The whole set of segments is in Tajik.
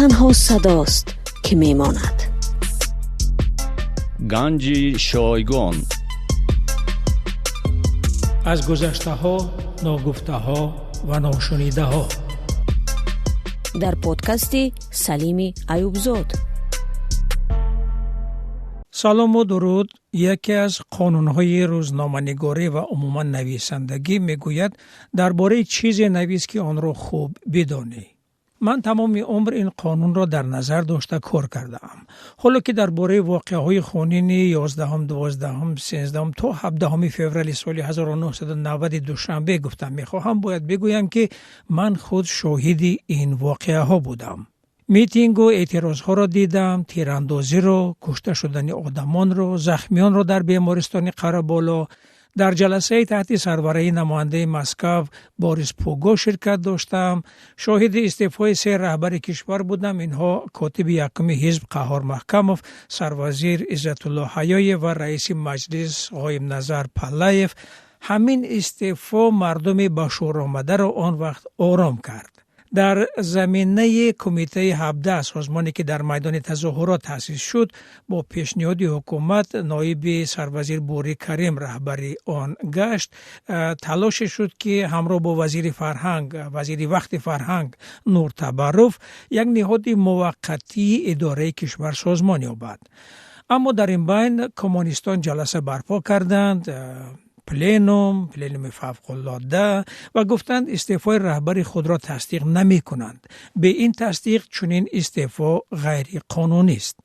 Танҳо садост, ки мемонад. Ганҷи шойгон. Аз гузаштаҳо, ногуфтаҳо ва ношунидаҳо. Дар подкасти Салими Аюбзод. Салому дуруд. Яке аз қонунҳои рӯзноманигорӣ ва умуман нависандагӣ мегӯяд: дар бораи чизе навис, ки онро хуб бидонӣ. Ман тамоми умр ин қонунро дар назар дошта кор кардаам. Ҳоло ки дар бораи воқеаҳои хунини 11, 12, 13 то 17 феврали соли 1990 Душанбе гуфта мехоҳам, бояд бигӯям, ки ман худ шоҳиди ин воқеаҳо будам. Митингу эътирозҳоро дидам, тирандозиро, кушта шудани одамонро, захмиёнро дар бемористони Қараболо. Дар ҷаласаи таҳти сарвараи намояндаи Москав Борис Пуго ширкат доштам. Шоҳиди истеъфои се раҳбари кишвар будам. Инҳо котиби якуми ҳизб Қаҳҳор Маҳкамов, сарвазир Иззатулло Ҳаёев ва раиси маҷлис Ғоибназар Паллаев. Ҳамин истеъфо мардуми ба шӯр омадаро он вақт ором кард. Дар заминаи кумитаи 17, созмоне ки дар майдони тазоҳурот таъсис шуд, бо пешниҳоди ҳукумат ноиби сарвазир Бурӣ Карим раҳбари он гашт. Талоше шуд, ки ҳамроҳ бо вазири фарҳанг, вазири вақти фарҳанг Нур Табаров, як ниҳоди муваққатии идораи кишвар созмон ёбад. Аммо дар ин байн коммунистон ҷаласа барпо карданд, пленуми фавқулода, ва гуфтанд, истеъфои раҳбари худро тасдиқ намекунанд. Бе ин тасдиқ чунин истеъфо ғайриқонунист.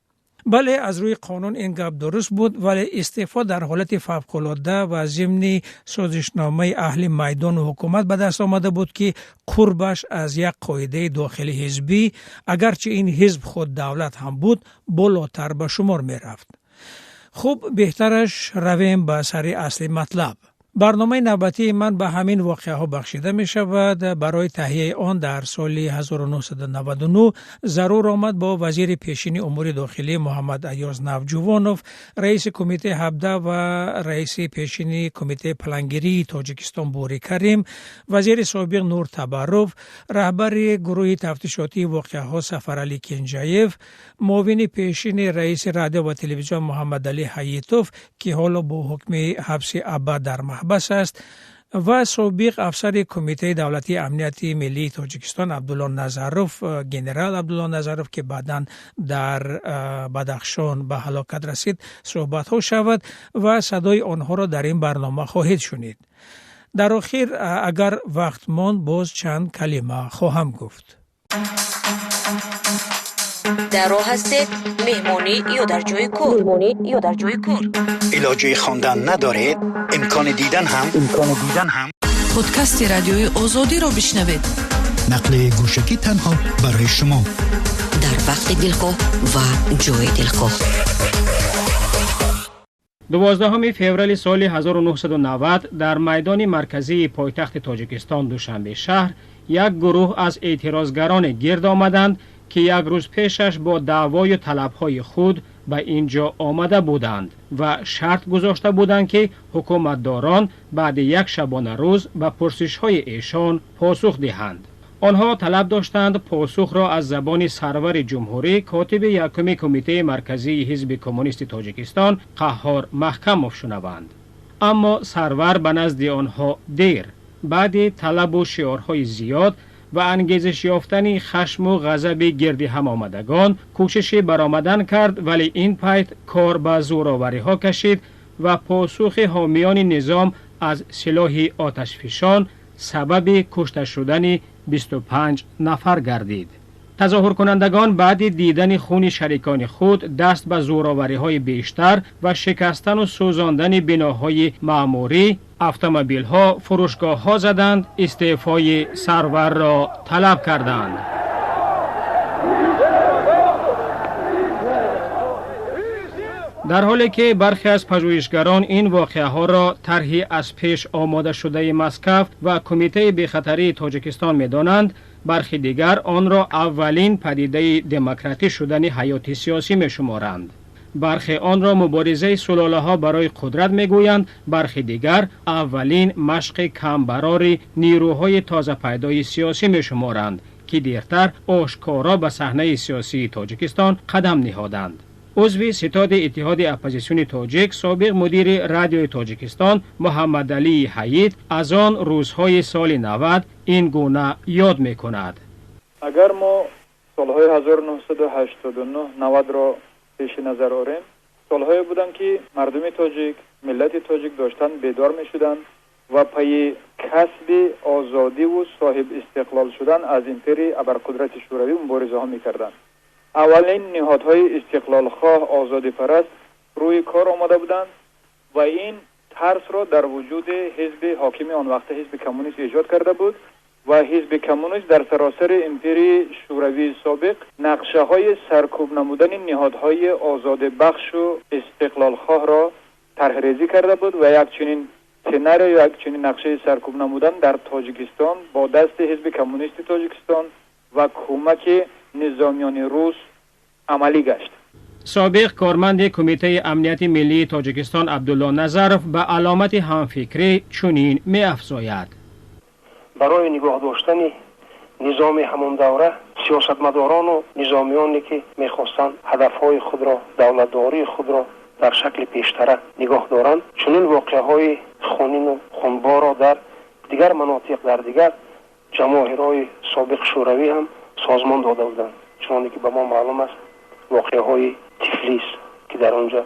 Бале, аз рӯи қонун ин гап дуруст буд, вале истеъфо дар ҳолати фавқулода ва зимни созишномаи аҳли майдону ҳукумат ба даст омада буд, ки қурбаш аз як қоидаи дохили ҳизбӣ, агарчи ин ҳизб худ давлат ҳам буд, болотар ба шумор мерафт. Хуб, беҳтараш равем ба сари асли матлаб. Барномаи навбатии ман ба ҳамин воқеаҳо бахшида мешавад. Барои таҳияи он дар соли 1999 зарур омад бо вазири пешини умури дохилӣ Муҳаммад Аёз Навҷувонов, раиси кумитаи 17 ва раиси пешини кумитаи палангирии Тоҷикистон Бурӣ Карим, вазири собиқ Нур Табаров, раҳбари гурӯҳи тафтишотии воқеаҳо Сафаралӣ Кенҷаев, муовини пешини раиси радио ва телевизион Муҳаммадалӣ Ҳаитов, ки ҳоло бо ҳукми ҳабси абад дар маҳбас аст, ва собиқ афсари Кумитаи давлатии амнияти миллии Тоҷикистон Абдулло Назаров, генерал Абдулло Назаров, ки баъдан дар Бадахшон ба ҳалокат расид, суҳбатҳо шавад ва садои онҳоро дар ин барнома хоҳед шунид. Дар охир, агар вақт монд, боз чанд калима хоҳам гуфт. Дар роҳ ҳастед, меҳмонӣ ё дар ҷои кор? Меҳмонӣ ё дар ҷои кор. Илоҷи хондан надоред? Имкони дидан ҳам? Имкони дидан ҳам. Подкасти Радиои Озодиро бишнавед. Нақли гӯшакӣ танҳо барои шумо. Дар вақти дилхоҳ ва ҷои дилхоҳ. 12 феврали соли 1990 дар майдони марказии пойтахти Тоҷикистон Душанбе шаҳр як гурӯҳ аз эътирозгароне гирд омаданд, ки як рӯз пешаш бо даъвою талабҳои худ ба ин ҷо омада буданд ва шарт гузошта буданд, ки ҳукуматдорон баъди як шабона рӯз ба пурсишҳои эшон посух диҳанд. Онҳо талаб доштанд посухро аз забони сарвари ҷумҳурӣ, котиби якуми Кумитаи марказии Ҳизби Коммунисти Тоҷикистон Қаҳҳор Маҳкамов шунаванд. Аммо сарвар ба назди онҳо дер, баъди талабу шиорҳои зиёд ва ангезиш ёфтани хашму ғазаби гирди ҳамомадагон кӯшиши баромадан кард, вале ин пайт кор ба зӯровариҳо кашид ва посухи ҳомиёни низом аз силоҳи оташфишон сабаби кушта шудани 25 нафар гардид. Тазоҳуркунандагон баъди дидани хуни шарикони худ даст ба зӯровариҳои бештар ва шикастану сӯзондани биноҳои маъмурӣ, автомобилҳо, фурӯшгоҳҳо заданд, истеъфои сарварро талаб карданд. Дар ҳоле ки бархе аз пажӯҳишгарон ин воқеаҳоро тарҳи аз пеш омода шудаи Москав ва Кумитаи бехатарии Тоҷикистон медонанд, бархи дигар онро аввалин падидаи демократӣ шудани ҳаёти сиёсӣ мешуморанд. Бархе онро муборизаи сулолаҳо барои қудрат мегӯянд, бархи дигар аввалин машқи камбарори нирӯҳои тозапайдои сиёсӣ мешуморанд, ки дертар ошкоро ба саҳнаи сиёсии Тоҷикистон қадам ниҳоданд. Узви ситоди Иттиҳоди оппозитсиони тоҷик, собиқ мудири Радиои Тоҷикистон Муҳаммадалии Ҳаид аз он рӯзҳои соли 90 ин гуна ёд мекунад. Агар мо солҳои 1989-90-ро пеши назар орем, солҳое буданд, ки мардуми тоҷик, миллати тоҷик доштанд бедор мешуданд ва пайи касби озодиву соҳиб истиқлол шудан аз империяи абарқудрати Шӯравӣ муборизаҳо мекарданд. Аввалин ниҳодҳои истиқлолхоҳ, озодипараст рӯи кор омада буданд ва ин тарсро дар вуҷуди ҳизби ҳокими он вақта, ҳизби коммунист, эҷод карда буд ва ҳизби коммунист дар саросари империяи Шӯравии собиқ нақшаҳои саркӯб намудани ниҳодҳои озодибахшу истиқлолхоҳро тарҳрезӣ карда буд ва як чунин сценарио, як чунин нақшаи саркӯб намудан дар Тоҷикистон бо дасти ҳизби коммунисти Тоҷикистон ва кӯмаки низомиёни рус амалӣ гашт. Собиқ корманди Кумитаи амнияти миллии Тоҷикистон Абдулло Назаров ба аломати ҳамфикрӣ чунин меафзояд: Барои нигоҳ доштани низоми ҳамон давра, сиёсатмадорону низомиёне, ки мехостанд ҳадафҳои худро, давлатдории худро дар шакли пештара нигоҳ доранд, чунин воқеаҳои хунину хунборро дар дигар манотиқ, дар дигар ҷамоҳирҳои собиқ Шӯравӣ ҳам созмон дода буданд. Чуноне ки ба мо маълум аст, воқеаҳои Тифлис, ки дар он ҷо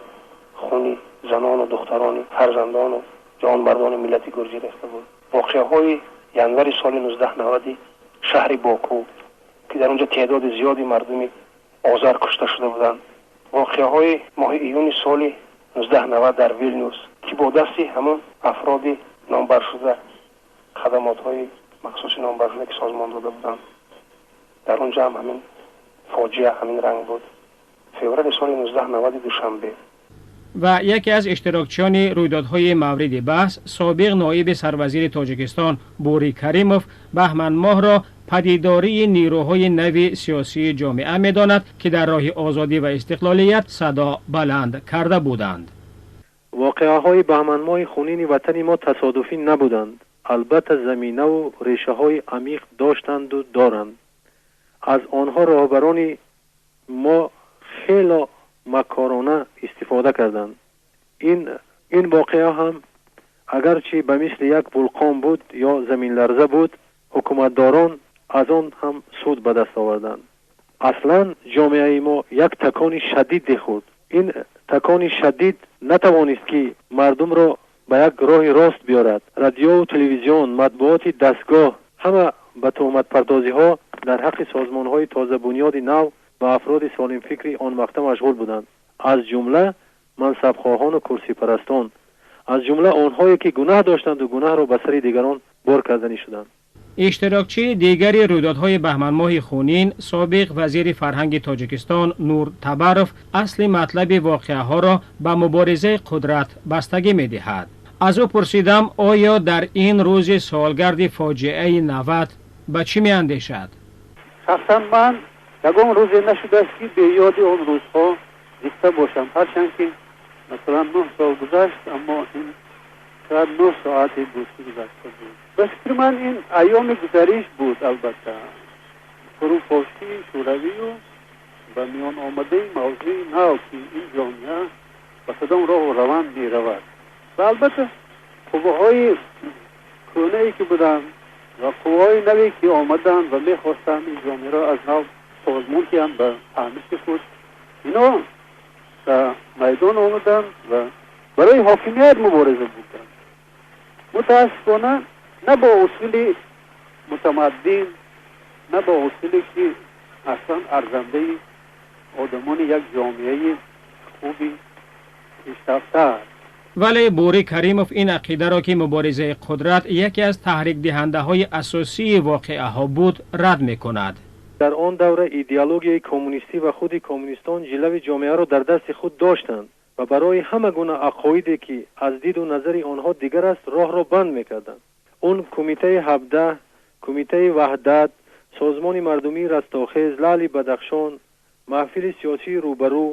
хуни занону духтарони, фарзандону ҷавонмардони миллати гурҷӣ рехта буд, воқеаҳои январи соли 1990 шаҳри Боку, ки дар он ҷо теъдоди зиёди мардуми озар кушта шуда буданд, воқеаҳои моҳи июни соли 1990 дар Вилнюс, ки бо дасти ҳамон афроди номбаршуда, хадамотҳои махсуси номбаршуда, ки созмон дода буданд, дар он ҷо ҳам ҳамин фоҷиа ҳамин ранг буд, феврали соли 1990 Душанбе. Ва яке аз иштирокчиёни рӯйдодҳои мавриди баҳс, собиқ ноиби сарвазири Тоҷикистон Бурӣ Каримов баҳманмоҳро падидории нирӯҳои нави сиёсии ҷомеа медонад, ки дар роҳи озодӣ ва истиқлолият садо баланд карда буданд. Воқеаҳои баҳманмоҳи хунини ватани мо тасодуфӣ набуданд. Албатта, заминаву решаҳои амиқ доштанду доранд. Аз онҳо роҳбарони мо хело макорона истифода карданд. Ин воқеа ҳам агарчи ба мисли як вулқон буд ё заминларза буд, ҳукуматдорон аз он ҳам суд ба даст оварданд. Аслан ҷомеаи мо як такони шадиде хӯрд. Ин такони шадид натавонист, ки мардумро ба як роҳи рост биёрад. Радиову телевизион, матбуоти дастгоҳ ҳама ба туҳматпардозиҳо дар ҳаққи созмонҳои тозабунёди нав ва афроди солимфикри он вақта машғул буданд, аз ҷумла мансабхоҳону курсипарастон, аз ҷумла онҳое, ки гунаҳ доштанду гунаҳро ба сари дигарон бор карданӣ шуданд. Иштирокчии дигари рӯйдодҳои баҳманмоҳи хунин, собиқ вазири фарҳанги Тоҷикистон Нур Табаров асли матлаби воқеаҳоро ба муборизаи қудрат бастагӣ медиҳад. Аз ӯ пурсидам, оё дар ин рӯзи солгарди фоҷиаи 90 ба чӣ меандешад? Шахсан ман ягон рӯзе нашудааст, ки беёди он рӯзҳо зиста бошам. Ҳарчанд ки, масалан, 9 сол гузашт, аммо ин шояд 9 соате буд, ки гузашта буд. Ба фикри ман, ин айёми гузариш буд, албатта, фурӯпошии Шӯравию ба миён омадаи мавзӯи нав, ки ин ҷомеа ба кадом роҳу раванд меравад. Ва албатта қувваҳои кӯнае ки буданд ва қувваҳои наве ки омаданд ва мехостанд ин ҷомеаро аз нав созмон диҳанд ба фаҳмиши худ, ино ба майдон омаданд ва барои ҳокимият мубориза бурданд. Мутаассифона, на бо усули мутамаддин, на бо усуле ки аслан арзандаи одамони як ҷомеаи хуби пешрафта аст. Вале Бурӣ Каримов ин ақидаро, ки муборизаи қудрат яке аз таҳрикдиҳандаҳои асосии воқеаҳо буд, рад мекунад. Дар он давра идеологияи коммунистӣ ва худи коммунистон ҷилави ҷомеаро дар дасти худ доштанд ва барои ҳама гуна ақоиде, ки аз диду назари онҳо дигар аст, роҳро банд мекарданд. Он Кумитаи 17, Кумитаи Ваҳдат, Созмони мардумии Растохез, Лаъли Бадахшон, Маҳфили сиёсии Рӯбарӯ,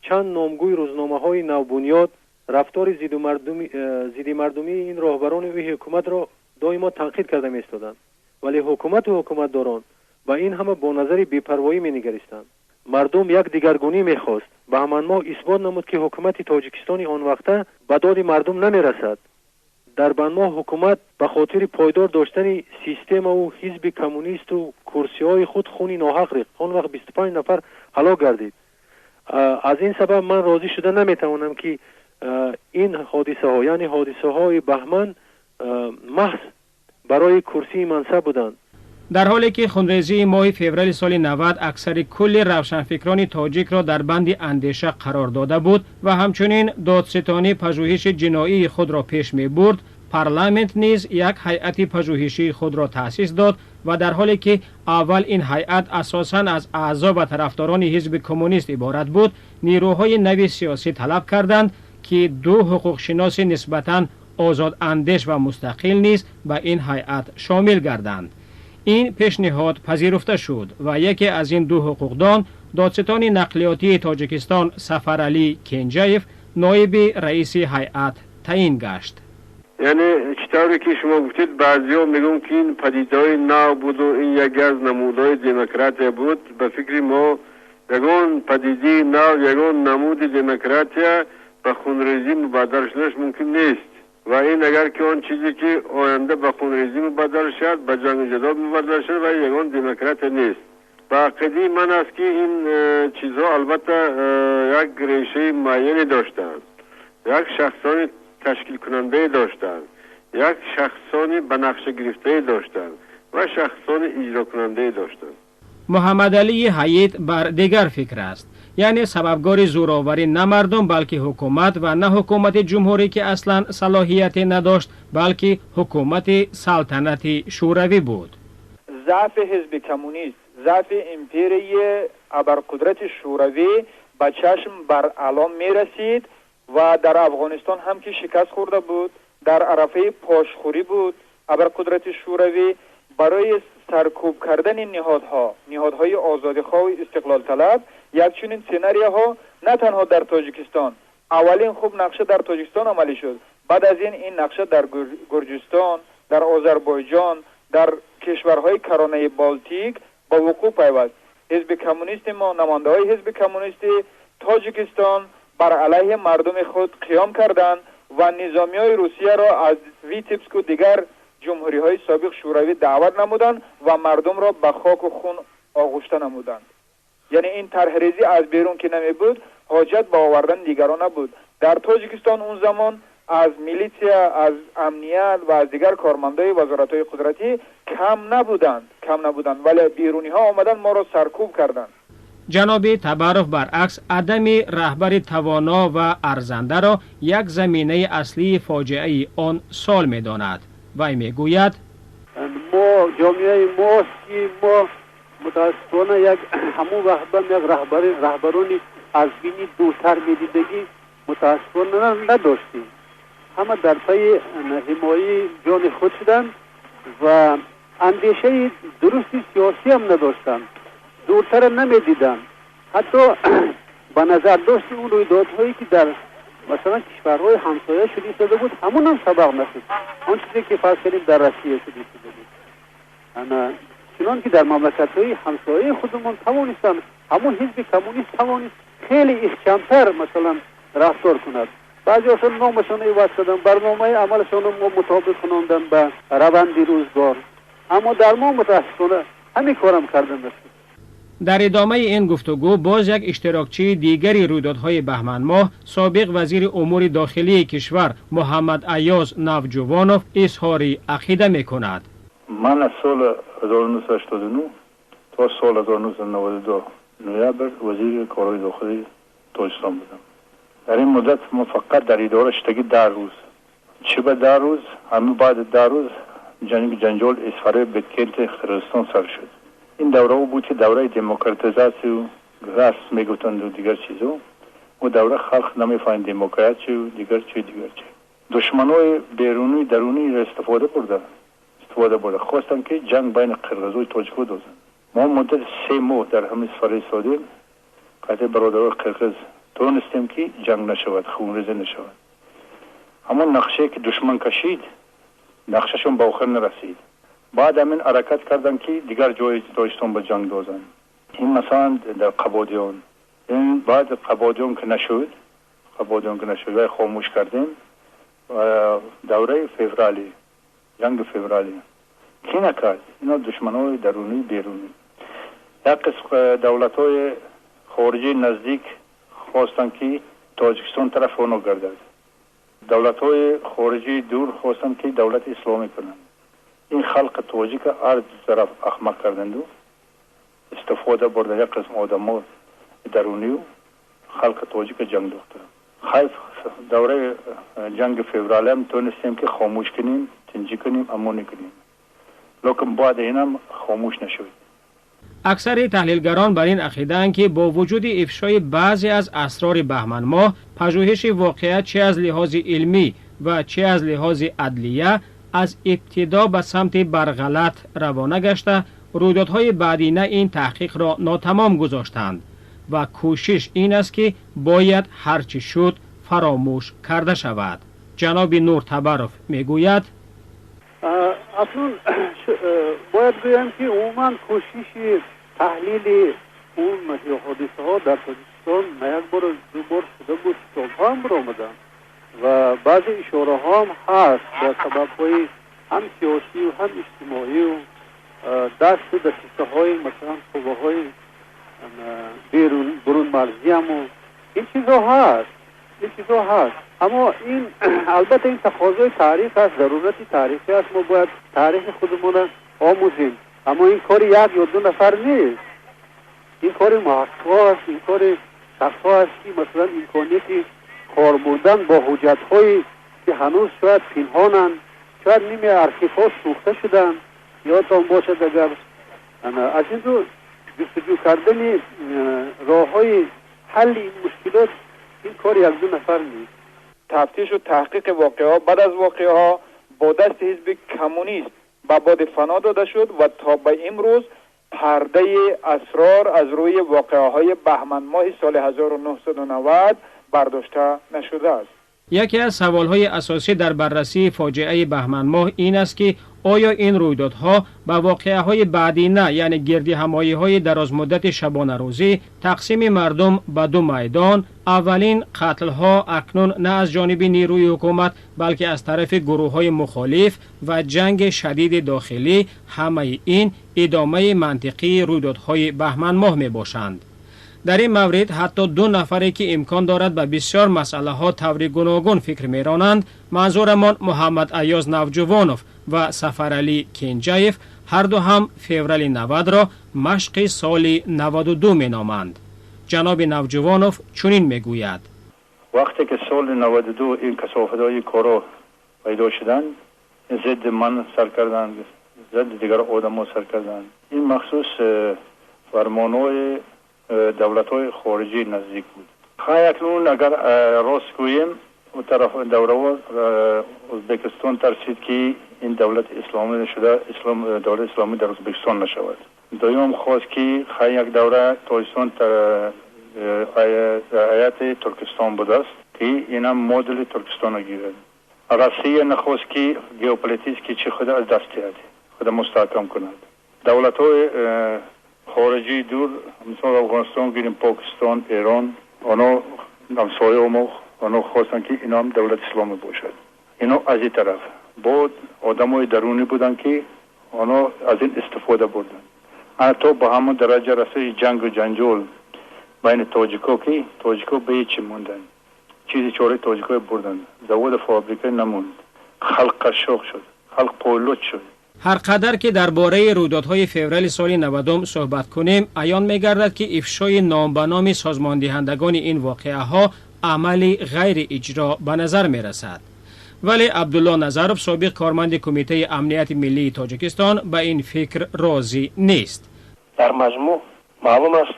чанд номгӯи рӯзномаҳои навбунёд рафтори зидди мардумии ин роҳбарони ӯ ҳукуматро доимо танқид карда меистоданд, вале ҳукумату ҳукуматдорон Ба ин ҳама бо назари бепарвоӣ менигаристанд. Мардум як дигаргунӣ мехост. Баҳманмоҳ исбот намуд, ки ҳукумати Тоҷикистони он вақта ба доди мардум намерасад. Дар баҳманмоҳ ҳукумат ба хотири пойдор доштани системаву ҳизби коммунисту курсиҳои худ хуни ноҳақ рехт. Он вақт 25 нафар ҳалок гардид. Аз ин сабаб ман розӣ шуда наметавонам, ки ин ҳодисаҳо, яъне ҳодисаҳои баҳман, маҳз барои курсии мансаб буданд. Дар ҳоле ки хунрезии моҳи феврали соли 90 аксари кулли равшанфикрони тоҷикро дар банди андеша қарор дода буд ва ҳамчунин додситонӣ пажӯҳиши ҷиноии худро пеш мебурд, парламент низ як ҳайати пажӯҳишии худро таъсис дод ва дар ҳоле ки аввал ин ҳайат асосан аз аъзо ва тарафдорони ҳизби коммунист иборат буд, нирӯҳои нави сиёсӣ талаб карданд, ки ду ҳуқуқшиноси нисбатан озодандеш ва мустақил низ ба ин ҳайат шомил гарданд. Ин пешниҳод пазируфта шуд ва яке аз ин ду ҳуқуқдон, додситони нақлиётии Тоҷикистон Сафаралӣ Кенҷаев, ноиби раиси ҳайат таъин гашт. Яъне чӣ тавре ки шумо гуфтед, баъзиҳо мегӯянд, ки ин падидаҳои нав буду ин яке аз намудҳои демократия буд. Ба фикри мо, ягон падидаи нав, ягон намуди демократия ба хунрезӣ мубаддал шуданаш мумкин нест. Ва ин агар ки он чизе ки оянда ба хунрезӣ мубаддал шавад, ба ҷангу ҷадол мубаддал шавад, ва ягон демократия нест. Ба ақидаи ман аст, ки ин чизҳо албатта як решаи муайяне доштанд, як шахсони ташкилкунандае доштанд, як шахсони ба нақша гирифтае доштанд ва шахсони иҷрокунандае доштанд. Муҳаммадалии Ҳайит бар дигар фикр аст, яъне сабабгори зӯроварӣ на мардум, балки ҳукумат, ва на ҳукумати ҷумҳурӣ, ки аслан салоҳияте надошт, балки ҳукумати салтанати шӯравӣ буд. Заъфи ҳизби коммунист, заъфи империяи абарқудрати шӯравӣ ба чашм баръало мерасид ва дар Афғонистон ҳам ки шикаст хӯрда буд, дар арафаи пошхӯрӣ буд абарқудрати шӯравӣ. Барои саркӯб кардани ниҳодҳо, ниҳодҳои озодихоҳу истиқлолталаб, як чунин сценарияҳо на танҳо дар Тоҷикистон, аввалин хуб нақша дар Тоҷикистон амалӣ шуд, баъд аз ин нақша дар Гурҷистон, дар Озарбойҷон, дар кишварҳои каронаи Балтик ба вуқӯъ пайваст. Ҳизби коммунисти мо, намояндаҳои ҳизби коммунисти Тоҷикистон бар алайҳи мардуми худ қиём карданд ва низомиҳои Русияро аз Витебску дигар ҷумҳуриҳои собиқ шӯравӣ даъват намуданд ва мардумро ба хоку хун оғушта намуданд. Яъне ин тарҳрезӣ аз берун ки намебуд, ҳоҷат ба овардани дигарон набуд. Дар Тоҷикистон он замон аз милитсия, аз амният ва аз дигар кормандои вазоратҳои қудратӣ кам набуданд, кам набуданд, вале беруниҳо омаданд, моро саркӯб карданд. Ҷаноби Табаров баръакс адами раҳбари тавоно ва арзандаро як заминаи аслии фоҷиаи он сол медонад. Вай мегӯяд: Мо, ҷомеаи мост, ки мо мутаассифона як ҳамон вақт бам як раҳбарони аз бини дуртар медидагӣ мутаассифона надоштем. Ҳама дар пайи ҳимояи ҷони худ шуданд ва андешаи дурусти сиёсӣ ҳам надоштанд, дуртара намедиданд. Ҳатто ба назар дошти он рӯйдодҳое ки дар масалан кишварҳои ҳамсоя шуда истода буд, ҳамон ҳам сабақ нашуд. Он чизе ки фарз кардем дар Россия шуда истода буд, ана чунон ки дар мамлакатҳои ҳамсояи худамон тавонистанд, ҳамон ҳизби коммунист тавонист хеле ихчамтар масалан рафтор кунад. Баъзеҳошон номашонро иваз карданд, барномаи амалашонро мутобиқ кунонданд ба раванди рӯзгор, аммо дар мо мутаассифона ҳамин корам карда нашуд. Дар идомаи ин гуфтугӯ боз як иштирокчии дигари рӯйдодҳои баҳманмоҳ, собиқ вазири умури дохилии кишвар Муҳаммад Аёз Навҷувонов изҳори ақида мекунад. Ман аз соли 1989 то соли 1992 ноябр вазири корҳои дохилии Тоҷикистон будам. Дар ин муддат мо фақат дар идора шидагӣ 10 рӯз. Чӣ ба 10 рӯз? Ҳамин баъди 10 рӯз ҷанг, ҷанҷол Исфараи Беткенти Қирғизистон сар шуд. Ин даврао буд, ки давраи демократизатсию раст мегуфтанду дигар чизо. О давра халқ намефаҳмид демократию дигар чи, дигар чи. Душманои берунии даруниро истифода бурда хостанд, ки ҷанг байни қирғизои тоҷико дозанд. Мо муддати 3 моҳ дар ҳамин Исфара истодем. Қати бародарои қирғиз тонистем, ки ҷанг нашавад, хунрезӣ нашавад. Ҳамон нақшае, ки душман кашид, нақшашон ба охир нарасид. Баъд ҳамин ҳаракат карданд, ки дигар ҷои Тоҷикистон ба ҷанг дозанд. Ин масалан дар Қабодиён. Ин баъд Қабодиён ки нашуд, Қабодиён ки нашуд, вай хомӯш кардем. Давраи феврали, ҷанги феврали кӣ накард? Ино душманои дарунӣ, берунӣ. Як қисм давлатҳои хориҷии наздик хостанд, ки Тоҷикистон тарафи оно гардад. Давлатҳои хориҷии дур хостанд, ки давлати исломӣ кунанд. Ин халқи тоҷика ҳар тараф ахмақ карданду истифода бурда як қисм одамо дарунию халқи тоҷика ҷанг дохтанд. Хайф, давраи ҷанги февралиам тонистем, ки хомӯш кунем, тинҷӣ кунем, амонӣ кунем, лекин баъд инам хомӯш нашуд. Аксари таҳлилгарон бар ин ақидаанд, ки бо вуҷуди ифшои баъзе аз асрори баҳманмоҳ, пажӯҳиши воқеа чи аз лиҳози илмӣ ва чи аз лиҳози адлия аз ибтидо ба самти барғалат равона гашта, рӯйдодҳои баъдина ин таҳқиқро нотамом гузоштанд ва кӯшиш ин аст, ки бояд ҳар чӣ шуд фаромӯш карда шавад. Ҷаноби Нур Табаров мегӯяд: Акнун бояд гӯям, ки умуман кӯшиши таҳлили он ҳодисаҳо дар Тоҷикистон на як бору ду бор шуда буд, китобҳо ҳам баромаданд ва баъзе ишораҳоам ҳаст ба сабабҳои ҳам сиёсию ҳам иҷтимоию дасту дасисаҳои, масалан, қувваҳои берун, бурунмарзиаму ин чизҳо ҳаст, ин чизҳо ҳаст. Аммо ин албатта ин тақозои таърих аст, зарурати таърихӣ аст. Мо бояд таърихи худамонро омӯзем, аммо ин кори як ё ду нафар нест, ин кори муҳаққиқҳо аст, ин кори шахсҳо аст, ки масалан имконияти кор бурдан бо ҳуҷҷатҳое, ки ҳанӯз шояд пинҳонанд, шояд ними архивҳо сӯхта шуданд, ёдтон бошад агар. Аз ин рӯ ҷустуҷӯ кардани роҳҳои ҳалли ин мушкилот ин кори як ду нафар нест. Тафтишу таҳқиқи воқеаҳо баъд аз воқеаҳо бо дасти ҳизби коммунист ба боди фано дода шуд ва то ба имрӯз пардаи асрор аз рӯи воқеаҳои баҳманмоҳи соли 1990 бардошта нашудааст. Яке аз саволҳои асосӣ дар баррасии фоҷиаи баҳманмоҳ ин аст, ки оё ин рӯйдодҳо ба воқеаҳои баъдина, яъне гирдиҳамоиҳои дарозмуддати шабонарӯзӣ, тақсими мардум ба ду майдон, аввалин қатлҳо акнун на аз ҷониби нерӯи ҳукумат, балки аз тарафи гурӯҳҳои мухолиф ва ҷанги шадиди дохилӣ, ҳамаи ин идомаи мантиқии рӯйдодҳои баҳманмоҳ мебошанд. Дар ин маврид ҳатто ду нафаре, ки имкон дорад ба бисёр масъалаҳо таври гуногун фикр меронанд, манзурамон Муҳаммад Аёз Навҷувонов ва Сафаралӣ Кенҷаев, ҳарду ҳам феврали 90-ро машқи соли 92 меноманд. Ҷаноби Навҷувонов чунин мегӯяд: Вақте ки соли 92 ин касофатҳои коро пайдо шуданд, зидди ман сар карданд, зидди дигар одамо сар карданд. Ин махсус фармонҳои давлатҳои хориҷӣ наздик буд. Хай, акнун агар рост гӯем, у тараф давраво Ӯзбекистон тарсид, ки ин давлати исломӣ шуда, ислом, давлати исломӣ дар Ӯзбекистон нашавад. Дуюм, хост, ки хай як давра Тоҷикистон ҳайати Туркистон будааст, ки инам модели Туркистонро гирад. Россия нахост, ки геополитически чи худа аз даст диҳад, худа мустаҳкам кунад. Давлатҳои хориҷии дур, мисол Афғонистон гирем, Покистон, Эрон, оно ҳамсояи мо, оно хостанд, ки ино ҳам давлати исломӣ бошад. Ино аз ин тараф бо одамои дарунӣ буданд, ки оно аз ин истифода бурданд. Ана то ба ҳамон дараҷа расиди ҷангу ҷанҷол байни тоҷико, ки тоҷико ба ҳечи монданд. Чизи чораи тоҷикое бурданд, заводу фабрика намонд, халқ қашшоқ шуд, халқ пойлуч шуд. Ҳар қадар ки дар бораи рӯйдодҳои феврали соли 90-ум суҳбат кунем, аён мегардад, ки ифшои номбаноми созмондиҳандагони ин воқеаҳо амали ғайрииҷро ба назар мерасад. Вале Абдулло Назаров, собиқ корманди Кумитаи амнияти миллии Тоҷикистон, ба ин фикр розӣ нест. Дар маҷмӯъ маълум аст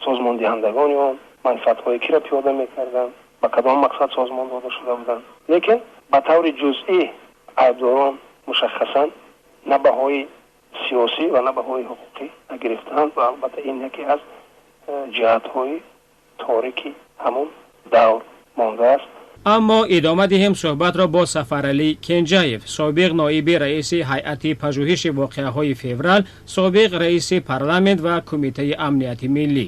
созмондиҳандагони он манфиатҳои киро пиёда мекарданд, ба кадом мақсад созмон дода шуда буданд, лекин ба таври ҷузъӣ айбдорон мушаххасан на баҳои сиёсӣ ва на баҳои ҳуқуқӣ нагирифтаанд ва албатта ин яке аз ҷиҳатҳои торики ҳамон давр мондааст. Аммо идома диҳем суҳбатро бо Сафаралӣ Кенҷаев, собиқ ноиби раиси ҳайати пажӯҳиши воқеаҳои феврал, собиқ раиси парламент ва кумитаи амнияти миллӣ.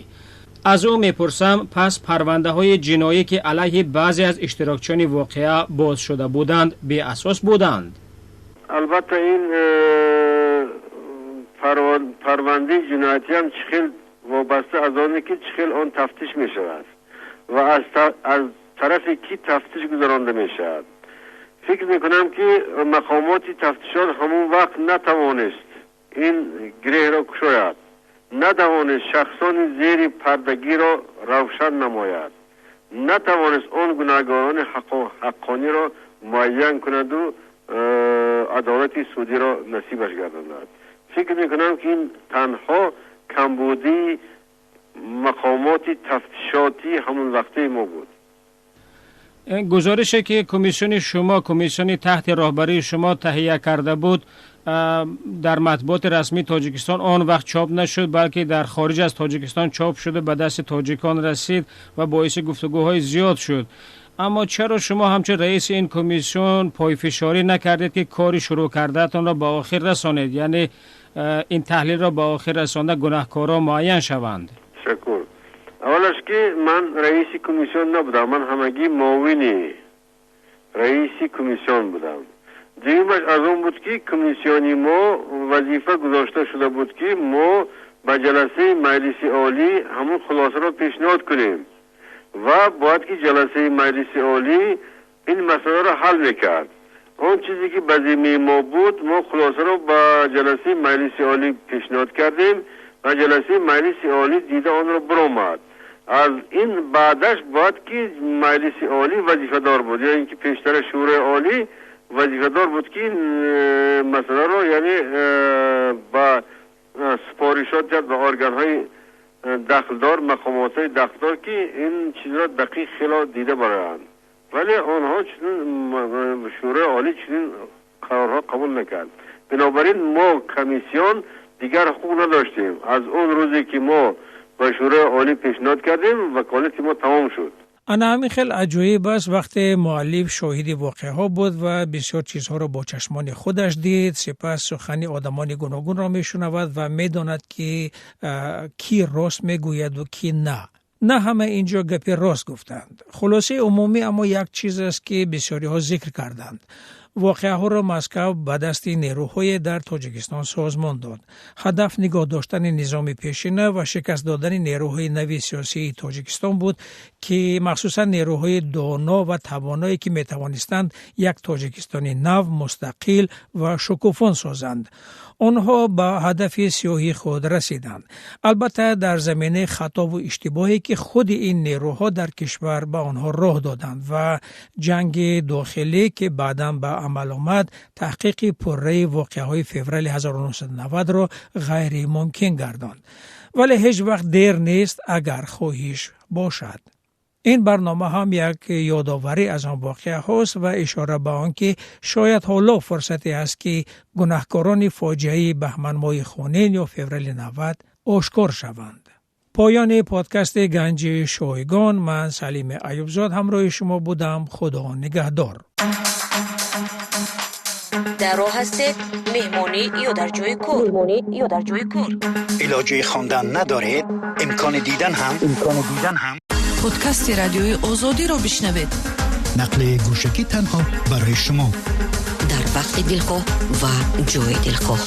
Аз ӯ мепурсам, пас парвандаҳои ҷиноӣ, ки алайҳи баъзе аз иштирокчиёни воқеа боз шуда буданд, беасос буданд? Албатта, ин парвандаи ҷиноятиам чӣ хел вобаста аз оне ки чӣ хел он тафтиш мешавад ва аз тарафи кӣ тафтиш гузаронда мешавад. Фикр мекунам, ки мақомоти тафтишот ҳамон вақт натавонист ин гиреҳро кушояд, натавонист шахсони зери пардагиро равшан намояд, натавонист он гунаҳгорони ҳаққониро муайян кунаду адолати судиро насибаш гардонад. Фикр мекунам, ки ин танҳо камбудии мақомоти тафтишотии ҳамон вақтаи мо буд. Гузорише ки комиссиони шумо, комиссиони таҳти роҳбарии шумо таҳия карда буд, дар матбуоти расмии Тоҷикистон он вақт чоп нашуд, балки дар хориҷ аз Тоҷикистон чоп шуда, ба дасти тоҷикон расид ва боиси гуфтугӯҳои зиёд шуд. Аммо чаро шумо ҳамчун раиси ин комиссион пойфишорӣ накардед, ки кори шурӯъ кардаатонро ба охир расонед, яъне ин таҳлилро ба охир расонда, гунаҳкорон муайян шаванд? Ташаккур. Аввалаш, ки ман раиси комиссион набудам, ман ҳамагӣ муовини раиси комиссион будам. Дуюмаш аз он буд, ки комиссиони мо вазифа гузошта шуда буд, ки мо ба ҷаласаи Маҷлиси Олӣ ҳамун хулосаро пешниҳод кунем ва бояд ки ҷаласаи Маҷлиси Олӣ ин масъаларо ҳал мекард. Он чизе ки ба зиммаи мо буд, мо хулосаро ба ҷаласаи Маҷлиси Олӣ пешниҳод кардем ва ҷаласаи Маҷлиси Олӣ дида онро биромад. Аз ин баъдаш бояд ки Маҷлиси Олӣ вазифадор буд ё ин ки пештара Шӯрои Олӣ вазифадор буд, ки масъаларо, яъне ба супоришот диҳад ба органҳои дахлдор, мақомотҳои дахлдор, ки ин чизро дақиқ хело дида бароянд. Вале онҳо чунин, Шӯрои Олӣ чунин қарорҳо қабул накард. Бинобар ин мо, комиссион, дигар ҳуқуқ надоштем. Аз он рӯзе ки мо ба Шӯрои Олӣ пешниҳод кардем, ваколати мо тамом шуд. Ана ҳамин хел аҷоиб аст, вақте муаллиф шоҳиди воқеаҳо буд ва бисёр чизҳоро бо чашмони худаш дид, сипас сухани одамони гуногунро мешунавад ва медонад, ки кӣ рост мегӯяду кӣ на. На ҳама ин ҷо гапи рост гуфтанд. Хулосаи умумӣ аммо як чиз аст, ки бисёриҳо зикр карданд: воқеаҳоро Москав ба дасти нерӯҳое дар Тоҷикистон созмон дод. Ҳадаф нигоҳ доштани низоми пешина ва шикаст додани нерӯҳои нави сиёсии Тоҷикистон буд, ки махсусан нерӯҳои доно ва тавоное, ки метавонистанд як Тоҷикистони нав, мустақил ва шукуфон созанд. Онҳо ба ҳадафи сиёҳии худ расиданд, албатта дар заминаи хатову иштибоҳе, ки худи ин нерӯҳо дар кишвар ба онҳо роҳ доданд, ва ҷанги дохилӣ, ки баъдан ба амал омад, таҳқиқи пурраи воқеаҳои феврали 1990-ро ғайримумкин гардонд. Вале ҳеҷ вақт дер нест, агар хоҳиш бошад. Ин барнома ҳам як ёдоварӣ аз он воқеаҳост ва ишора ба он ки шояд ҳоло фурсате ҳаст, ки гунаҳкорони фоҷиаи баҳманмоҳи хунин ё феврали 90 ошкор шаванд. Поёни подкасти Ганҷи шойгон. Ман, Салими Аюбзод, ҳамроҳи шумо будам. Худо нигаҳдор. Дар роҳ ҳастед, меҳмонӣ ё дар ҷои кор, меҳмонӣ ё дар ҷои кор, илоҷи хондан надоред, имкони дидан ҳам, имкони дидан ҳам. Подкасти Радиои Озодиро бишнавед. Нақли гӯшакӣ танҳо барои шумо. Дар вақти дилхоҳ ва ҷои дилхоҳ.